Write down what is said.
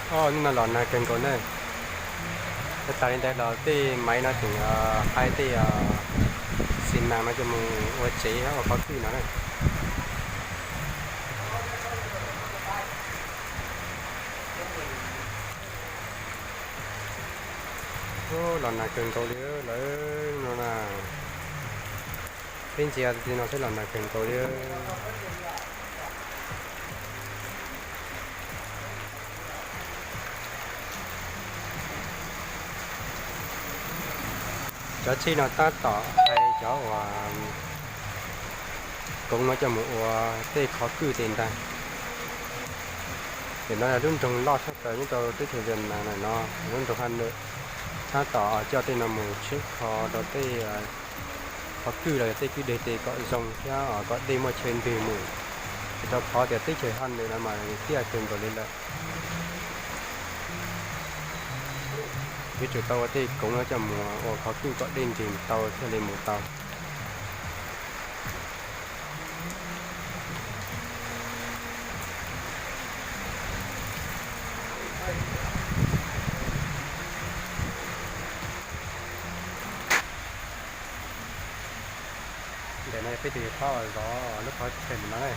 Hnub no los nag kawg nkaus na. Tag li ntawd los tej maiv no tseem hais tej xi mas no coj mus ua tsev ua qhov twj no na. Los nag kawg nkaus li lawm no na. Peb ntsia li no xwb los nag kawg nkaus li. Cov tsheb no tab tom hais cov uas koov no coj mus ua tej qhov kwj tes ntag. Ntawm no yog lub nroog loj tshaj plaws nyob rau teb chaws Vias Nas no, lub nroog Haj Nawm. Tab tom coj tej no mus tsheb kho rau tej qhov kwj los yog tej kwj deg tes kom zoo thiab kom dej muaj chaw ntws mus. Rau qhov tias teb chaws Haj Nawm no mas tiaj kawg nkaus li lawm. Yuav tsum tau ua tej koov no coj mus ua qhov kwj kom dej nres tau thiaj li mus tau. Ntawm no yog peb tus yawg pab zov lub qhov chaw ntawm no na.